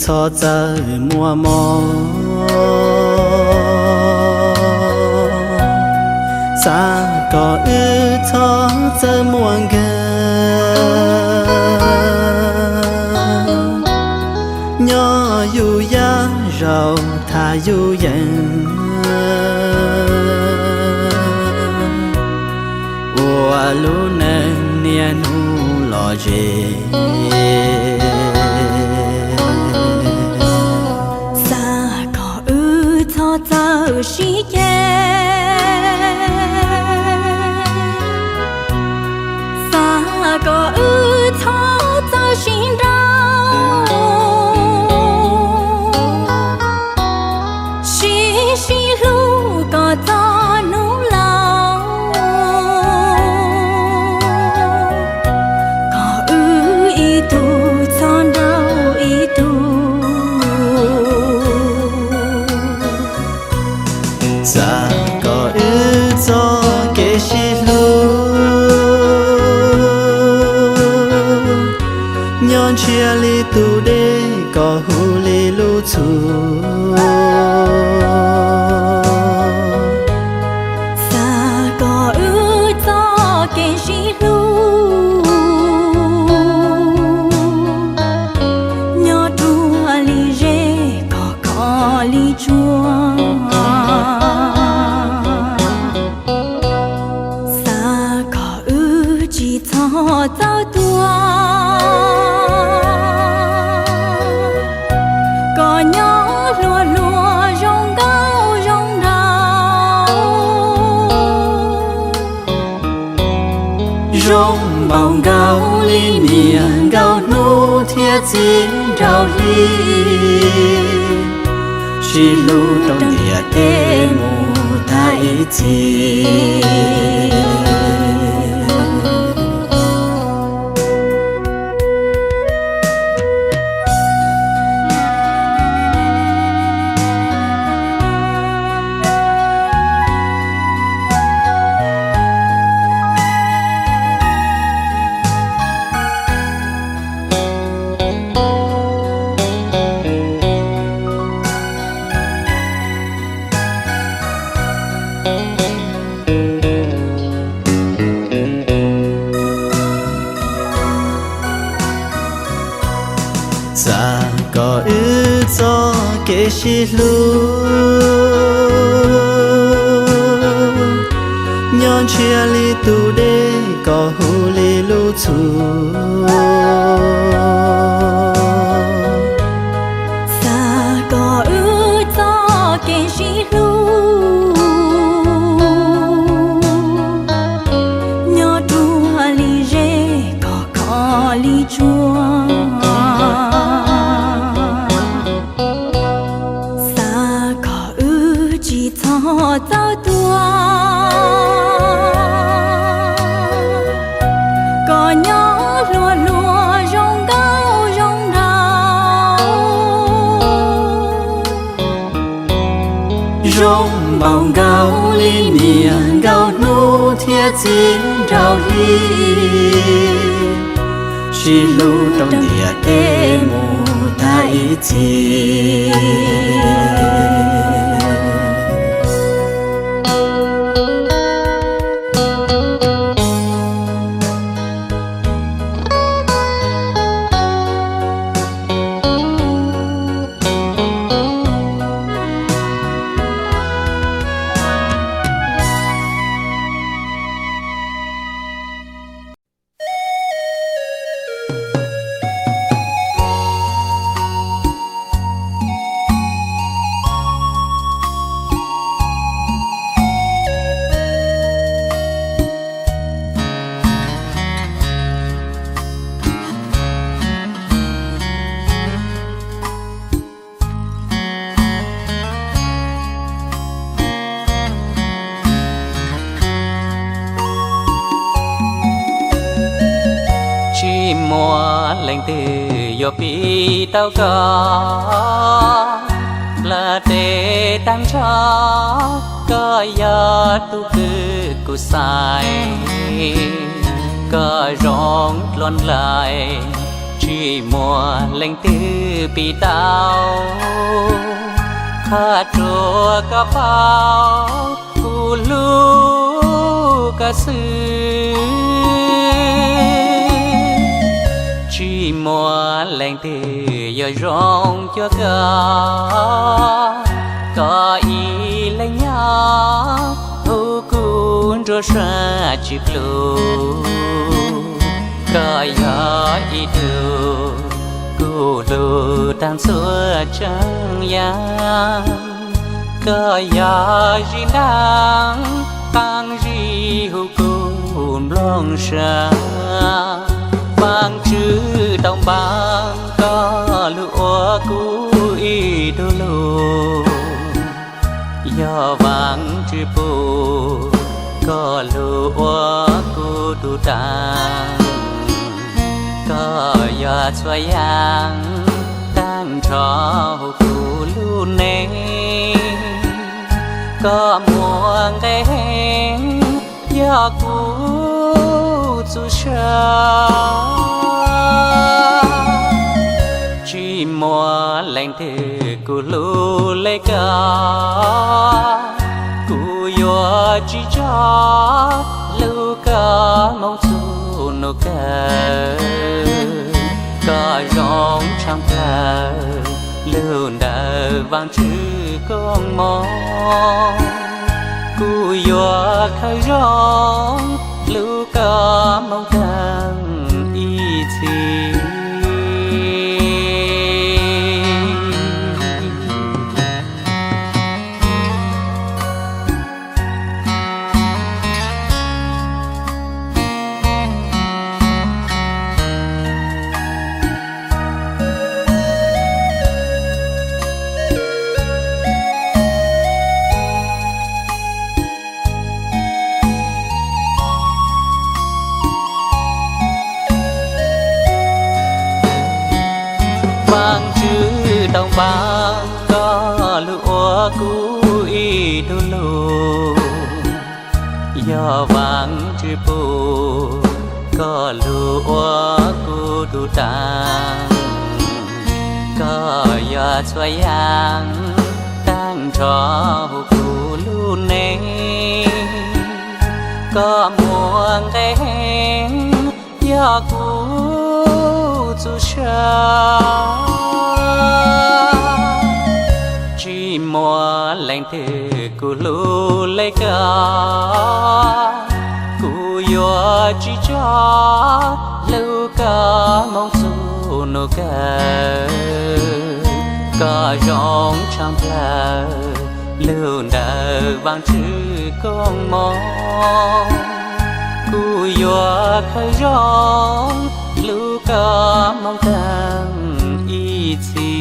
txhob txawj muaj mob, xav kom wb txhob txawj muaj nkeeg, nyob yus yaj zaus tham yus yeem, ua lub neej niaj hnub lom zem. Xav kom wb txhob txawj sib ceg, xav kom wb txhob txawj sib nrauj, sib sib hlub kom txog hnub laus, kom wb ib tug txhob nrauj ib tug. Xav kom wb txoj kev sib hlub nyob ntshiab li tus dej kom huv li lub txhus. Xav kom wb txoj kev sib hlub nyob ruaj li zeb kom khov li tsuag. Xav kom wb tsis txhob txawj tuag, kom nyob hluas hluas zoo nkauj zoo nraug, zoo npaum nkaus li niam nkauj hnub thiab txiv nraug hli, sib hlub rau ntiaj teb mus tag ib txhis. Xav kom wb txoj kev sib hlub nyob ntshiab li tus dej kom huv li lub txhus. Xav kom wb txoj kev sib hlub nyob ruaj li zeb kom khov li tsuag. Xav kom wb tsis txhob txawj tuag, kom nyob hluas hluas zoo nkauj zoo nraug, zoo npaum nkaus li niam nkauj hnub thiab txiv nraug hli, sib hlub rau ntiaj teb mus tag ib txhis. Tsis muaj leej twg yuav piv tau koj, lawv tej tag nrho koj yog tus kwv kuv xaiv, koj zoo dlua nplaim, Tsis muaj leej twg piv tau qhov uas koj paub kuv hlub koj xwb. Tsis muaj leej twg yuav zoo cuag koj, koj ib leeg nyob hu kuv nruab suab tsis plhus. Koj yog ib tug kuv hlub tag ntxhua tsav yam. Koj yog zim ntaab qaab zig hu kuv nplooj sab. Vaajtswv tau npaab koj lug ua kuv ib tug lug. Yog Vaajtswv pum koj lug ua kuv tug taag. Koj yog txhua yaam taag nrho hu kuv lub neej. Koj muaj nqe heev yog kuv txuj sa. Tsis muaj leej twg kuv hlub le koj, kuv yuav tsis tso lug koj moog txug nub kawg. Koj zoo tshaaj plawg lug ntawm Vaajtswv koom moov. Kuv yuav khaws zoo lug koj moog taag ib txhis. Vaajtswv tau npaab koj lug ua kuv ib tug lug. Yog Vaajtswv pum koj lug ua kuv tug taag. Koj yog txhua yaam taag nrho hu kuv lub neej. Koj muaj nqe heev yog kuv txuj sa. Tsis muaj leej twg kuv hlub le koj, kuv yuav tsis tso lug koj moog txug nub kawg. Koj zoo tshaaj plawg lug ntawm Vaajtswv koom moov. Kuv yuav khaws zoo lug koj moog taag ib txhis.